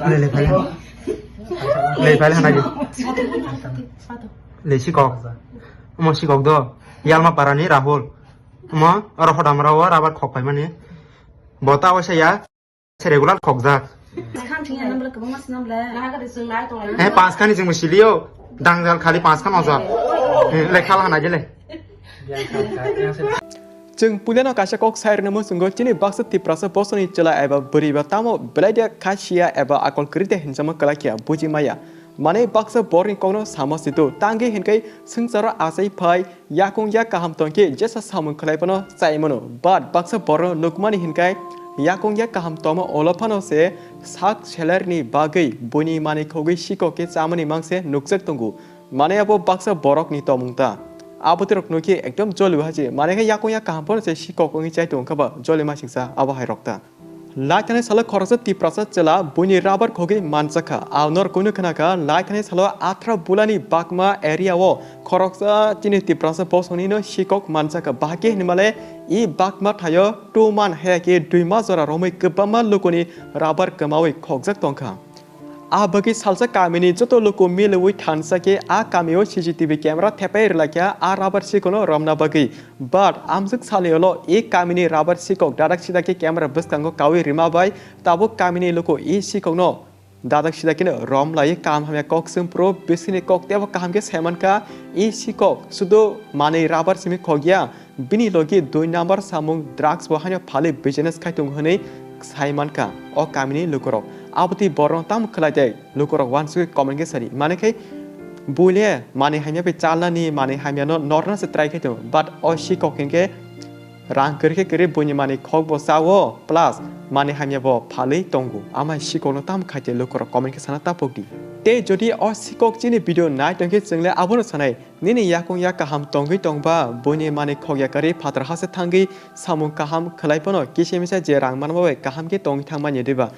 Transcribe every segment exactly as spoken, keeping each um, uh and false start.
Le, le, phai le. Le, phai le, hana di. Le, sikok. Omo sikok do. Yalma parani Rahul. Omo, oro hodamra o rabar khok paimani. Bo ta o saya. Se regular khokjak. Khan thing ya number kwbangma se number. Naha gari chwng nai tong. Eh, panch khan ni chwng siliyo. Dangjal khali panch khan ojak. Eh, le khala hana gele. Chwng puilano kaisa kok sai rwna muchungo chini baksa Tiprasa bosongni chwla eba bwrwi ba tamo belai de khasiya eba akol kwrwi de hinjama kwlai khe buji maya. Mane baksa borni kokno sama situ tangwi hinkai swngcharo achai phai yakung yak kaham tongkhe jesa samung khlai phano chai mano. But baksa borno nukmani hinkai yakung yak kaham tongma olo phano se sak salary ni bagwi buini manwi khogwi sikok khe chamani mangse nukjak tongo. Mane abo baksa borokni tomung ta. Abo terok nukhe ekdom joli haji. Mane khe yakung yak kaham phano se sikok wngwi chai tongkha ba joli masingsa abo hai rok ta. Lai thani salo khoroksa Tiprasa chwla buini rabar khogwi manjakha. Aonor kunu khnakha lai thani salo Athra Bulani Bakma area o khoroksa chini Tiprasa bosongni no sikok manjakha. Bahai khe hinmale i Bakma thaio two man haya khe dui ma jora romwi kwbangma lukuni rabar kwmawi khokjak tongkha. A bagwi salsa kamini joto luku milwi thansa khe a kamio C C T V camera thepai rwlaikha a rabar sikono romna bagwi. But amjwk salni ulo e kamini rabar sikok dadak sida khe camera bwskango kaui rima bai tabuk kamini luku e sikokno dadak sida kheno rom lai kam hamya kok swng pro bisini kok tebo kaham khe saimankha e sikok sudu manwi rabar simi khokya bini logi dui number samung drugs bo haino phalwi business khai tongo hwnwi saimankha o kamini lukurok abotwi borno tamo khlai tei lukurok wansugwi comment khe sadi mane khe buile manwi hamya bai chalnani manwi hamyano norna se try khai tongo but o sikok hinkhe rang kwrwi khe kwrwi buini manwi khok bo chao plus manwi hamya bo phalwi tongo amai sikokno tamo khai tei lukurok comment khe sana tapokdi tei jodi o sikok chini video nai tongkhe chwngle abono sanai nini yakung yak kaham tongwi tongba buini manwi khok yakarwi phatar hase thangwi samung kaham khlai phano kisa misa je rang manma bai kaham khe tongwi thangmani diba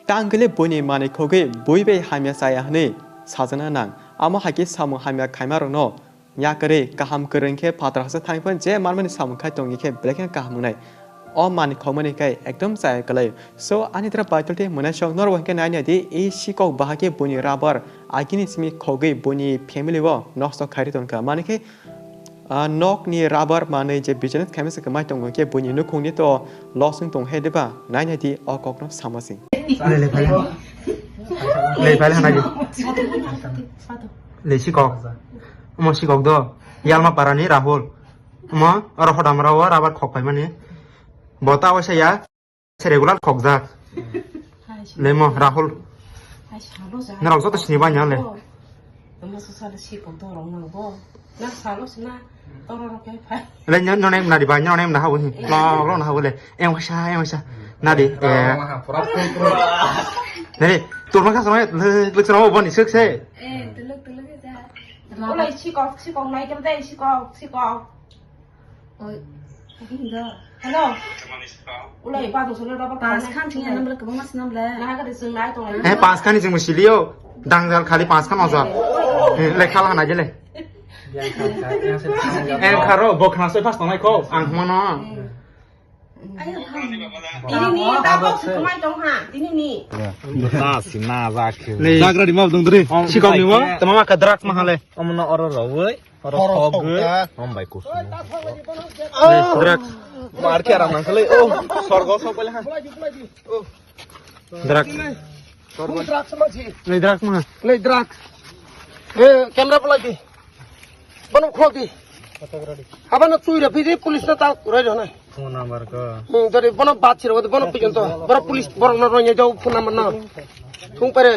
Tangkile buini manwi khogwi bui bai hamya chaya hwnwi sajana nang. Amo hai khe samung hamya khaimarokno yakarwi kaham kwrwng khe phatar hasa thangwi phano je manmani samung khai tongya khe belai kheno kaham wngnai. O manwi khokmani khe ekdom chaya kwlai. So ani dra baitol tei mwnaisok norok hinkhe naina di e sikok bahai khe buini rabar agini simi khogwi buini family o nosto khairi tongkha. Mani khe Ah, nokni rubber manwi je business khaima se kwmai tongo khe buini nukhungni to loss wng tong he diba? Nai nai di o kokno sama se. Le, le, phai le. Le, phai le, hana di. Le, sikok. Omo sikok do. Yalma parani Rahul. Omo, oro hodamra o rubber khok paimani. Bo ta o saya. Se regular khokjak. Hai, se Lemo, Rahul. Hai, salo ja. Norok joto sini banya le. Oh. Tama sa salo si ko dorong nang bo. Na salo sina. Toro rok kai phai. Le nyo nyo nem nadi ba nyo nem na habu hi. Eh. Lo lo na habu le. Em wasa em wasa. Nadi. Eh. Nadi. Turma ka sama le le sama boni sik se. Eh, tuluk tuluk ja. Ulai sikok sikok nai kam dai sikok sikok. Oi. Hello. Ulai ba dosolo rubber Pas khan thing ya number kwbangma se number. Naha gari chwng nai tong. Eh, pas khan ni chwng siliyo. Dangjal khali pas khan oja. Eh, le khala hana gele. Yang khala, yang se. Eh, kharo bo khna soi pas tongnai kho. Ang hmano. Ayo, tini ni, tabok se kwmai tong ha, tini ni. Na si na za khe. Jagra di ma dong dri. Sikok ni mo, tama ma ka drugs ma hale. Omo no oro rawoi. Oro thok gwi. Hom bai kusu. Drugs. Mar khe aram nang khlai. Oh, sorgo sok bale ha. Drugs. Drugs ma si. Nei drugs ma. Nei drugs. Eh, camera pulai di. Bono khulok di. Abano chui ra phi di police na ta rai rona. Phone number ko. Hmm, dari bono bat sira bono pijon to. Bono police bono no ronya jau phone number na. Thung pare.